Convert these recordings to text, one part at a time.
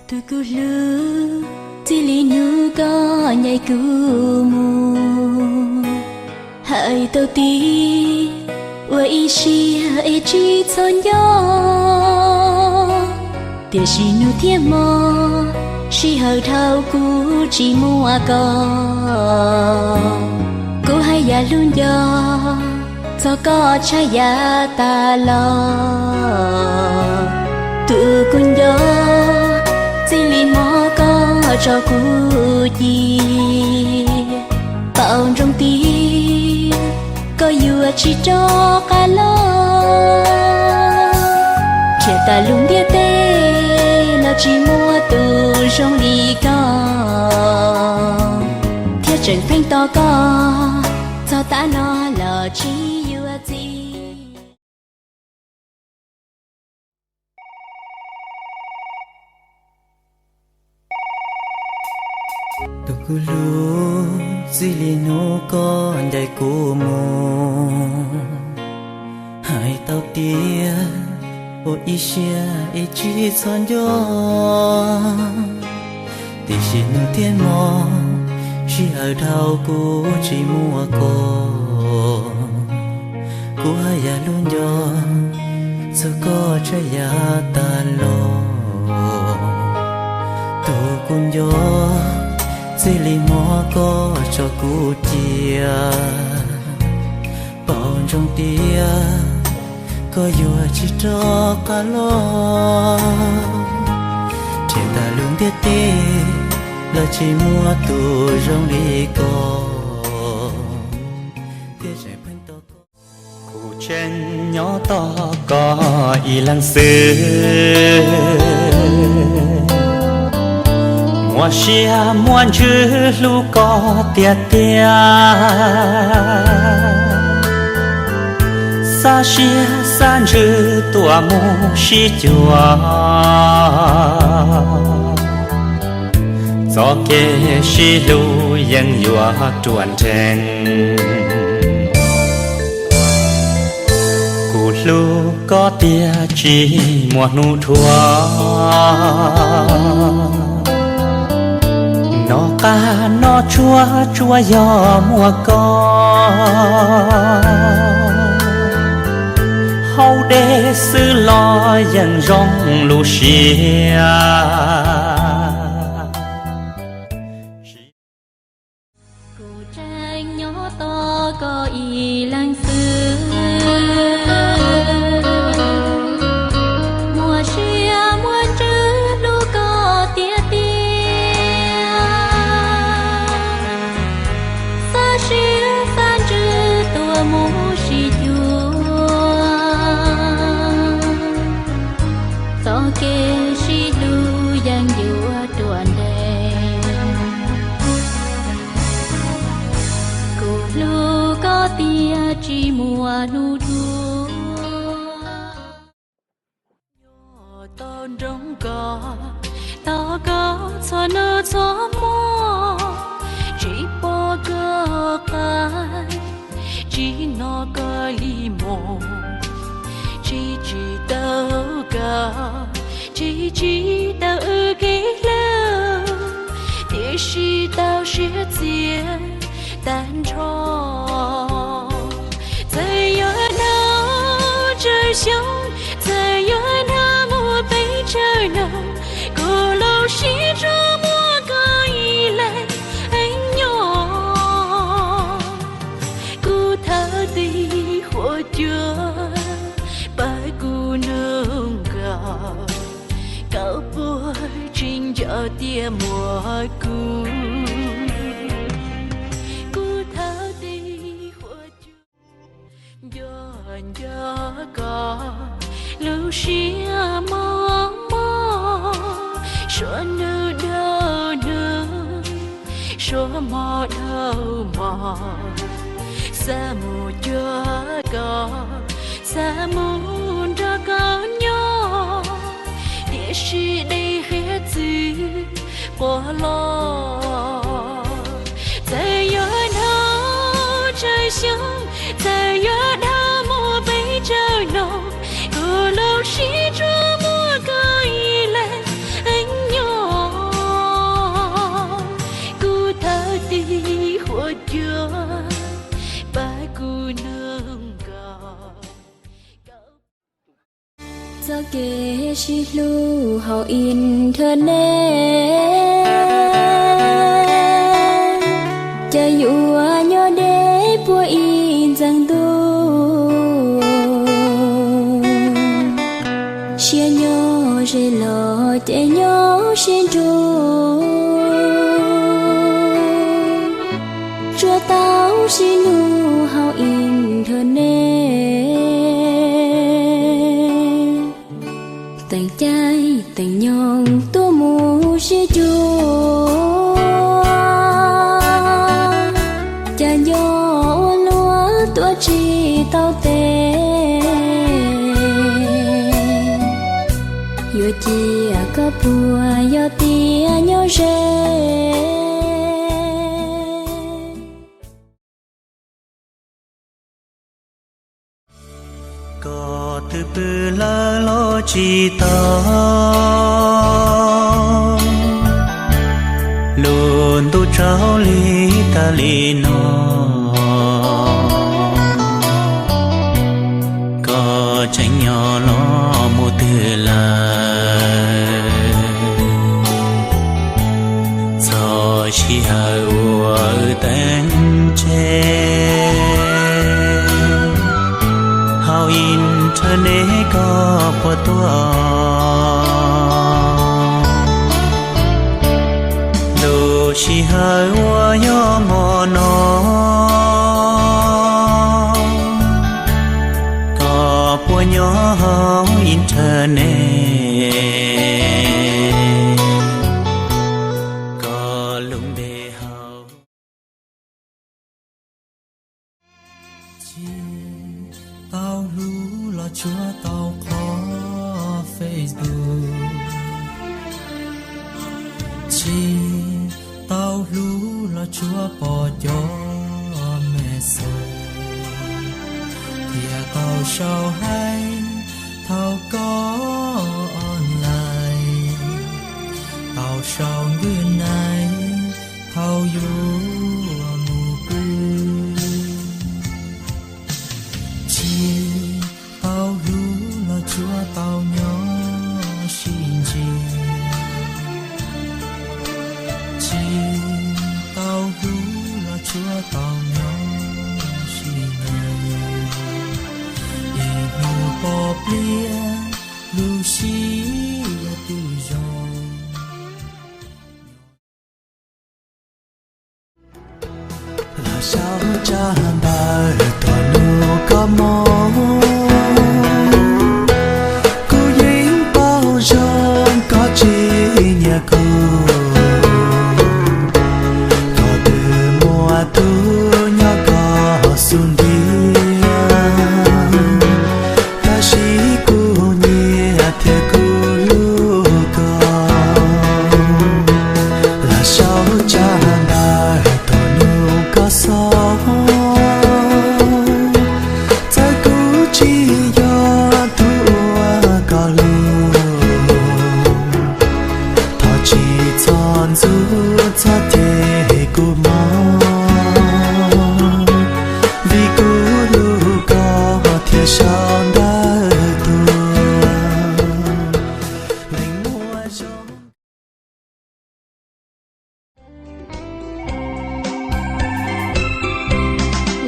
Tus kuv hlub, txij li hnub koj ncaim kuv mus, hais tau tias ua ib siab es tsis txhob nco, tiam sis hnub thiab hmo, sij hawm dhau kuv tsis muaj koj. Kuv haj yam hlub nco txog koj tshaj yav tas los. Tus kuv nco, txij li hmo koj tso kuv cia, paub ntsoov tias koj yuav tsis rov qab los. Nrhiav tas lub ntiaj teb los tsis muaj tus zoo li koj, thiab tseem pheej tos koj, txog tav no los tsis yuav txiv. Tus kuv hlub, txij li hnub koj ncaim kuv mus, hais tau tias ua ib siab es tsis txhob nco, tiam sis hnub thiab hmo, sij hawm dhau kuv tsis muaj koj. Kuv haj yam hlub nco txog koj tshaj yav tas los. Tus kuv nco, txij li hmo koj tso kuv cia, paub ntsoov tias koj yuav tsis rov qab los. Nrhiav tas lub ntiaj teb los tsis muaj tus zoo li koj, thiab tseem pheej tos koj. Kuv tseem nyob tos koj ib leeg xwb, muaj siab muaj ntsws hlub koj tiag tiag. Xa siab xa ntsws tuaj mus sib cuag, txoj kev sib hlub yeej yuav ruaj nreeg. Kuv hlub koj tiag tsis muaj hnub dhuav, noj qab noj tsuag tsuas yog muaj koj, hauv dej xwb los yeej zoo lub siab. Kuv tseem nyob tos koj ib leeg xwb, muaj siab muaj ntsws hlub koj tiag tiag. Xa siab xa ntsws tuaj mus sib cuag, txoj kev sib hlub yeej yuav ruaj nreeg. Kuv hlub koj tiag tsis muaj hnub dhuav. Nyob tos nrog koj, tos koj txhua hnub txhua hmo, tsis pom koj qab, tsis hnov koj li mog, tsis tsis tau koj, tsis tsis tau wb kev hlub, tiam sis tau siab txias tag nrho. Txawm yuav dhau tsawg xyoo, txawm yuav dhau muaj pes tsawg xyoo, kuv lub siab tsuas muaj koj ib leeg nyob. Kuv thawb tib huab cua pab kuv nug koj, koj puas tseem nco tias muaj kuv. Kuv thawb tib huab cua nco nco koj, lub siab mob mob, suav nug dhau nug, suav mob dhau mob, xav mus cuag koj, xav mus nrog koj nyob, tiam sis dej hiav txwv quaj los. Txawm yuav dhau tsawg xyoo, txawm yuav dhau muaj pes tsawg xyoo, kuv lub siab tsuas muaj koj ib leeg nyob. Txoj kev sib hlub hauv internet, cas yuav nyob deb puag ib ntxeev ntuj. Siab nyob ze los ces nyob sib nrug, tsuas tau sib hlub hauv internet. Teem caij teem nyoog tuaj mus sib cuag, cas nco ua luaj tuaj tsis tau tes. Yuav cia koj puag yog tias nyob ze. Koj twb pw lawm los tsis tau, lub ntuj tsaus li tas li no. Koj tseem nyob los mus twg lawm? Txog sij hawm uas wb teem tseg, hauv internet koj puas tuaj? Lub sij hawm uas nyob hmo no, koj puas nyob hauv internet? Koj lub npe hauv Tsis tau hlub los tsuav tau qhov Facebook, tsis tau hlub los tsuav pom cov message, thiaj tau sau hais thaum koj online, tau sau nkwj nais thaum yuav mus pw. Tsis tau hlub los tsuav tau nyob sib ntsia, tsis tau hlub los tsuav tau nyob sib nyiam, ib hnub pom pliag lub siab twb zoo. Los sau tsab ntawv tuaj nug koj moo, kuv yeej paub zoo koj tsis nyiam kuv. Koj twb muaj tus nyob koj xub ntiag, tab sis kuv nyiam thiab kuv hlub koj. Los sau tsab ntawv tuaj nug koj xov, txawm kuv tsis yog tus uas koj hlub, thov tsis txhob ntxub txhob cem kuv mog, vim kuv hlub koj thiaj sau ntawv tuaj. Leej muaj zoo.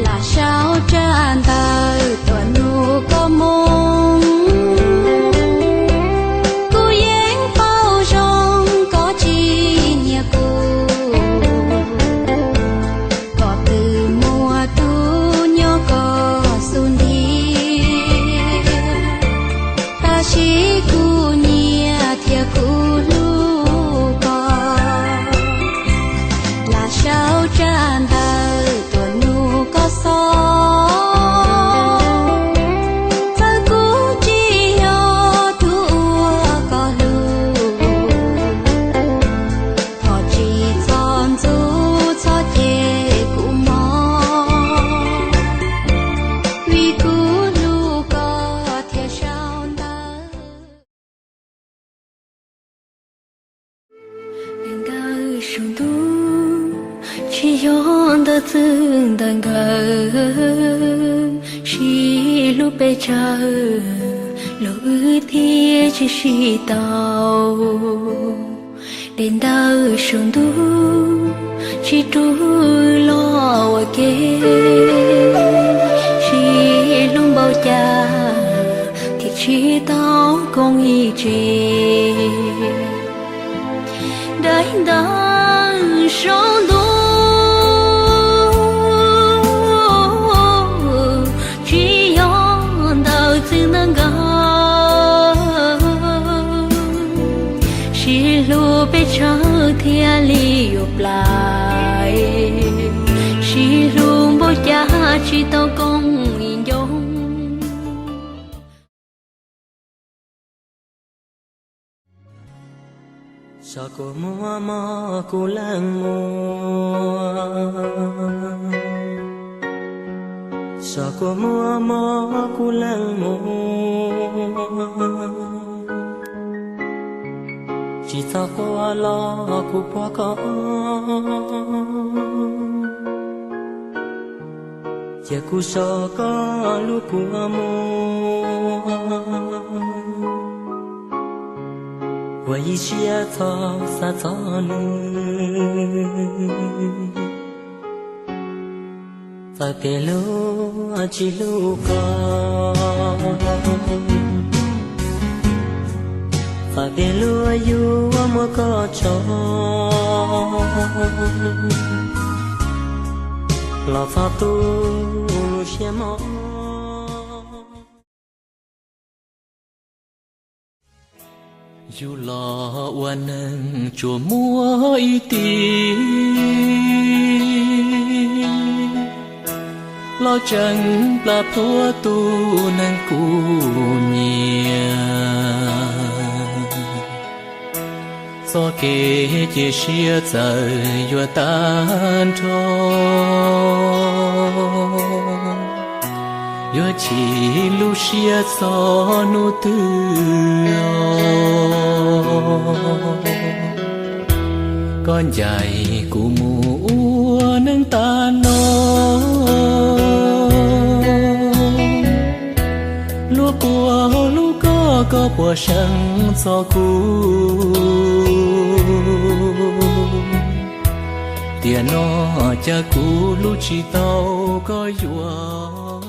Los sau tsab ntawv tuaj nug koj moo, kuv yeej paub zoo koj tsis nyiam kuv. Koj twb muaj tus nyob koj xub ntiag, tab sis kuv nyiam thiab kuv hlub koj. Los sau tsab ntawv tuaj nug koj xov, txawm kuv tsis yog tus uas koj hlub, thov tsis txhob ntxub txhob cem kuv mog, vim kuv hlub koj thiaj sau ntawv. Nyob ntawm saum ntuj, tsis yog ntawv txwv ntawv nkawm, sib hlub pes tsawg Los wb thiaj tsis sib tau, de ntawm saum ntuj tsis rub los ua ke. Sib hlub npaum cas thiaj tsis tau koom ib tse. Daim ntawv saum ntuj tsis yog ntawv txwv ntawv nkawd. Sib hlub peb tsawg thiaj li yuav plais, sib hlub npaum cas tsis tau koom ib ncoo. Xyov kua muag mog kuv leej muam, xyov kua muag mog kuv leej muam, tsis txhob quaj los kuv pom koj, cia kuv so koj lub kua muag, ua ib siab txhob xav txog nws. Txawm tias luag tsis hlub koj, txawm tias luag yuav muab koj tso, los txhob tu lub siab mog. Yus los ua neeg tsuas muaj ib tib, los tseem plam plhuav tus neeg kuv nyiam. Txoj kev cia siab txawm yuav tag nrho, yuav chim lub siab txog hnub twg os. Koj ncaim kuv mus ua neej tas no, luag puas hlub koj, koj puas seev txog kuv? Tiam no cas kuv hlub tsis tau koj yuav.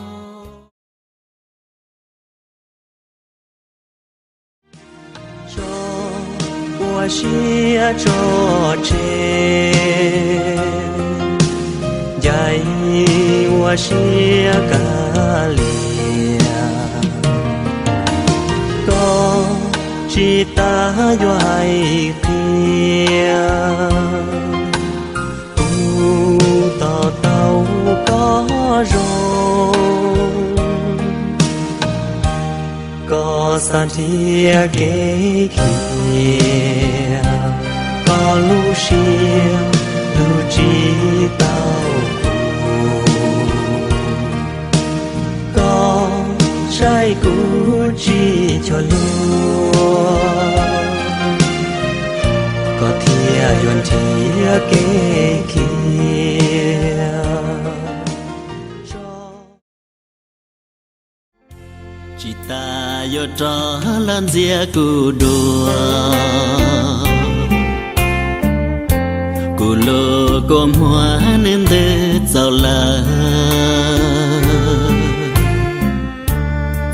Tso ua siab tso tseg, ncaim ua siab kav liam, koj tsis tas yuav hais qhia. Kuv to taub koj zoo, koj xav nrhiav kev khiav, koj lub siab hlub tsis tau kuv. Koj saib kuv tsis cuag luag, koj thiaj yuav nrhiav kev khiav. Tsis tas yuav rov los ntxias kuv dua, kuv lub kua muag nws ntws txaus lawm.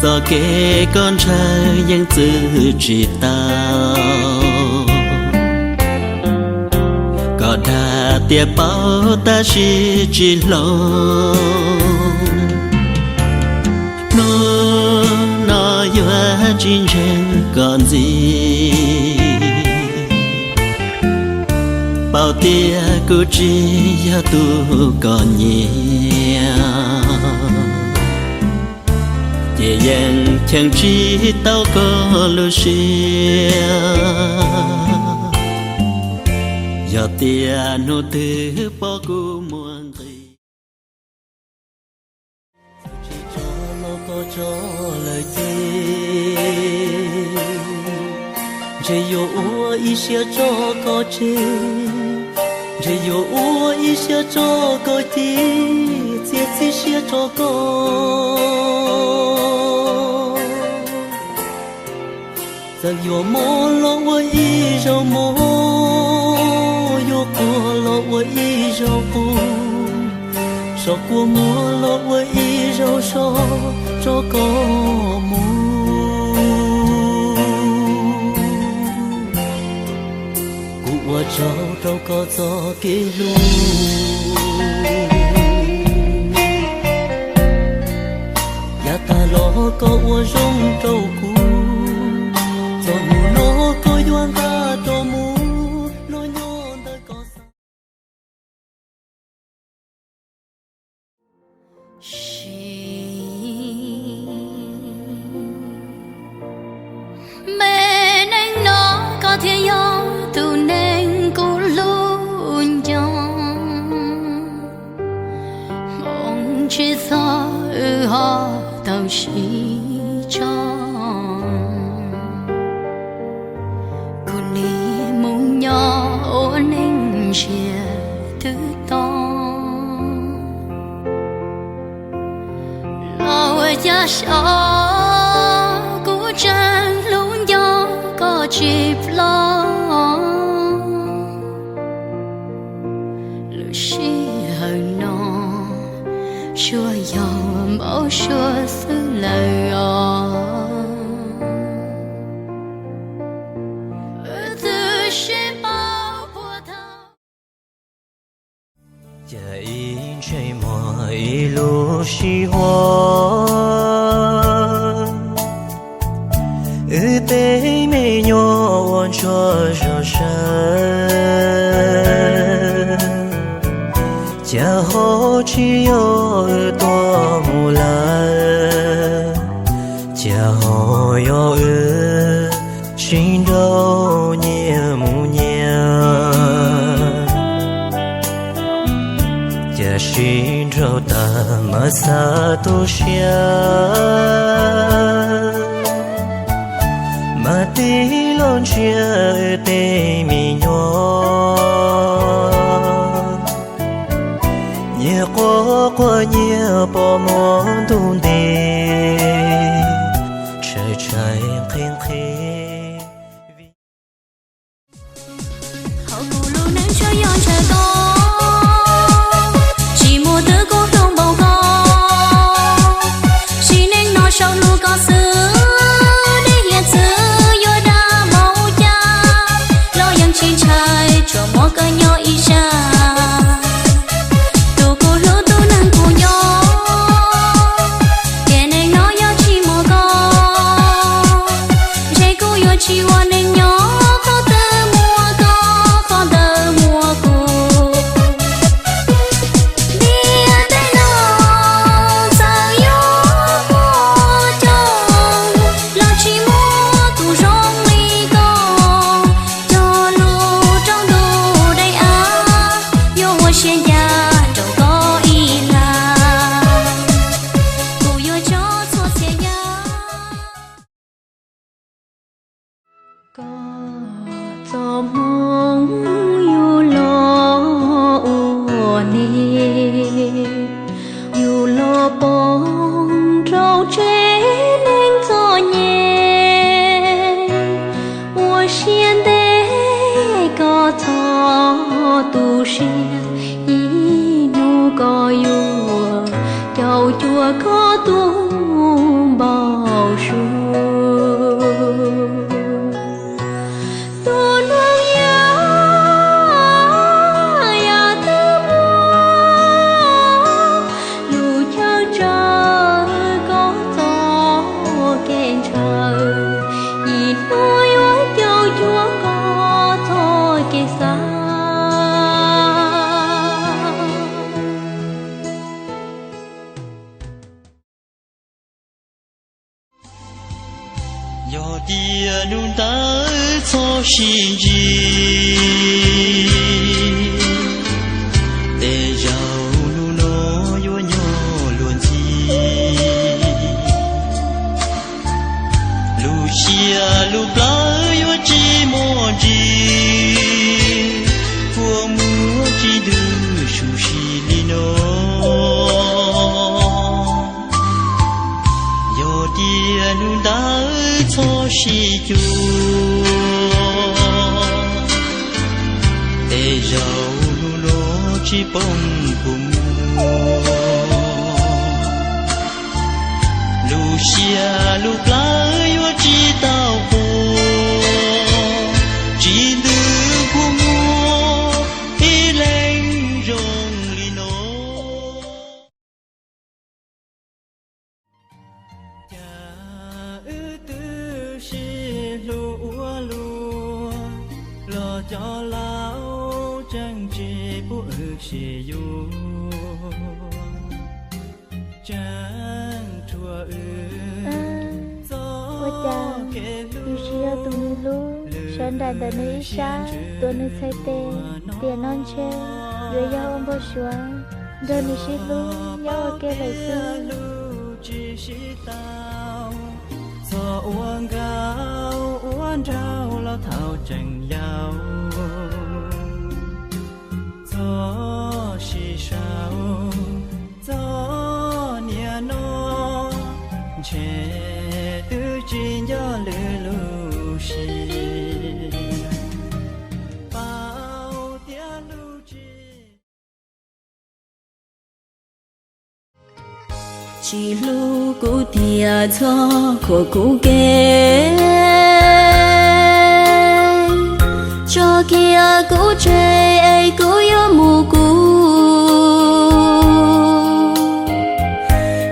Txoj kev koj ntshaw yeej txwv tsis tau, koj dag tias paub tab sis tsis hloov. Hnub no yuav tsis ntseeg koj ntxiv, paub tias kuv tsis yog tus koj nyiam, ces yeej cheem tsis tau koj lub siab. Yog tias hnub twg pom kuv muaj nqis, txawm tsis tso los koj tso lawm ces, ntshe yuav ua ib siab tso koj tseg, ntshe yuav ua ib siab tso koj ces, txiav txim siab tso koj. Tawm yuav mov los ua ib zaug mov, yuav quav los ua ib zaug quav, so kua muag los ua ib zaug so, tso koj mus. Kuv ua tsaug rau koj txoj kev hlub, yav tag los koj ua zoo rau kuv, txog hnub no koj yuav nqa rov mus los nyob ntawm koj xwb. Sim me neej no koj thiaj yog tus neeg kuv hlub nco. Hmoov tsis txog wb ho tau sib tso, kuv nim mus nyob ua neej ntsiag twb to. Los ua cas xyov kuv tseem hlub nco koj tsis ploj. Lub sij hawm no suav yog npaum suav xwb lawm os. Wb twb sib paub puag thaum cas ib ntsej muag ib lub sij huam, wb tej me nyuam uas ntsuag zog sawv, cas ho tsis yog wb tuag mus lawm, cas ho yog wb sib nraus nyias mus nyias. Cas sib nraus tas mas xav tu siab, mas tig los ntsia tej me nyuam, nyias quaj quaj nyias pom muag ntuj nti, tshais tshais nqhis nqhis. Hauv kuv lub neej tsuas yog ntshaw koj, tsis muaj twg kuv hlub npaum koj. Sim neej no sau lus koj xwb, dej hiav txwv yuav dab npaum cas los yeej tsis ntshai, tsuas muaj koj nyob ib sab. Tus kuv hlub tus neeg kuv nco, tiam neej no yog tsis muaj koj, ntshe kuv yuav tsis ua neej nyob. Qhov twg muaj koj, qhov ntawd muaj kuv. Ntiaj teb no txawm yuav muaj coob los tsis muaj tus zoo li koj. Cog lus rau ntuj dej av, yuav ua siab ncaj rau koj ib lag. Kuv yuav tso txhua txhia yam. Koj txoj hmoov yug los ua neej, yug los poob rau tsev neeg txom nyem. Ua siab ntev koj txhob tu siab, ib hnub koj yuav caum cuag koj tus npau suav. Tus neeg yau yam twg muaj lub chaw tsaws koj txoj kev ntshaw, ib hnub yuav caum cuag koj txoj kev xav. Yog tias hnub ntawd txhob sib ntsib, tej zaum hnub no yuav nyob luag ntxhi. Lub siab lub plawv yuav tsis muaj ntsig, kua muag tsis ntws su si li no. Yog tias hnub ntawd Txhob sib cuag, tej zaum hnub no tsis poob kua muag. Lub siab lub plawv yuav tsis tau quas, tsis ntws kua muag ib leeg zoo li no. Cas wb twb sib hlub ua luaj, los cov laus tseem tsis pub wb sib yuav. Tseem tshuav wb, ua cas yus tsis yog tus nws hlub, sawv nraim ntawm nws ib sab, tuav nws txhais tes, tiam no ntshe yuav yog ua npau suav nrog nws sib hlub nyob ua ke lawm xwb. Txhob ua nkauj ua nraug los thaum tseem yau, txhob sib sau, txhob niaj hnub, ntshe twb tsis nco lwm lub sim. Paub tias lub tsis tsis hlub kuv tiag txhob khuam kuv kev, tso kiag kuv tseg es kuv yuav mus kuv.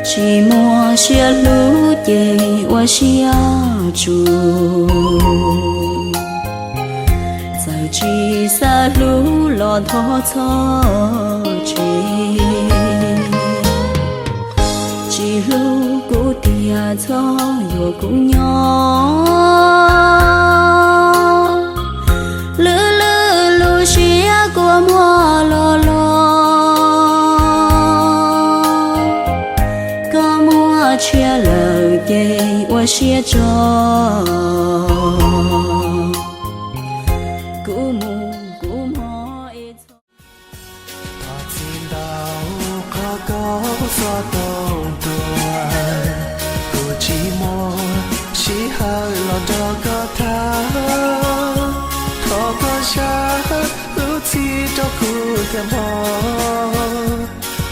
Tsis muaj siab hlub ces ua siab tsuas, txawm tsis xav hlub los thov txhob tseg. Tsis hlub kuv tiag txhob yuam kuv nyob, lwm lwm lub siab kua muag los los, koj muaj tshiab lawm ces ua siab tso, kuv mus kuv mob es txhob. Thov txim ntau qhov koj txhob tau tuag, kuv tsis muaj sij hawm los nrog koj tham. Thov koj zam lub txim rau kuv thiab mog,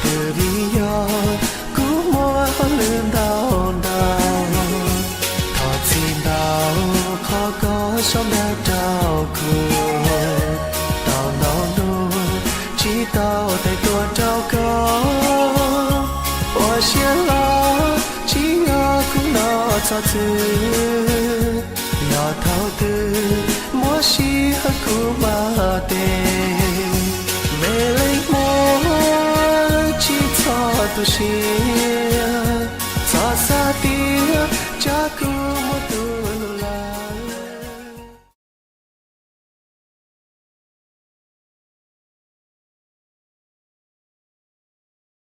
twb vim yog kuv muaj hauj lwm ntau ntau. Thov txim ntau qhov koj sau ntawv rau kuv, tau ntau hnub tsis tau teb tuaj rau koj. Ua siab los tsis yog kuv noj txog txwm, yog thaum twg muaj sij hawm kuv mam teb. Me leej muam, tsis txhob tu siab,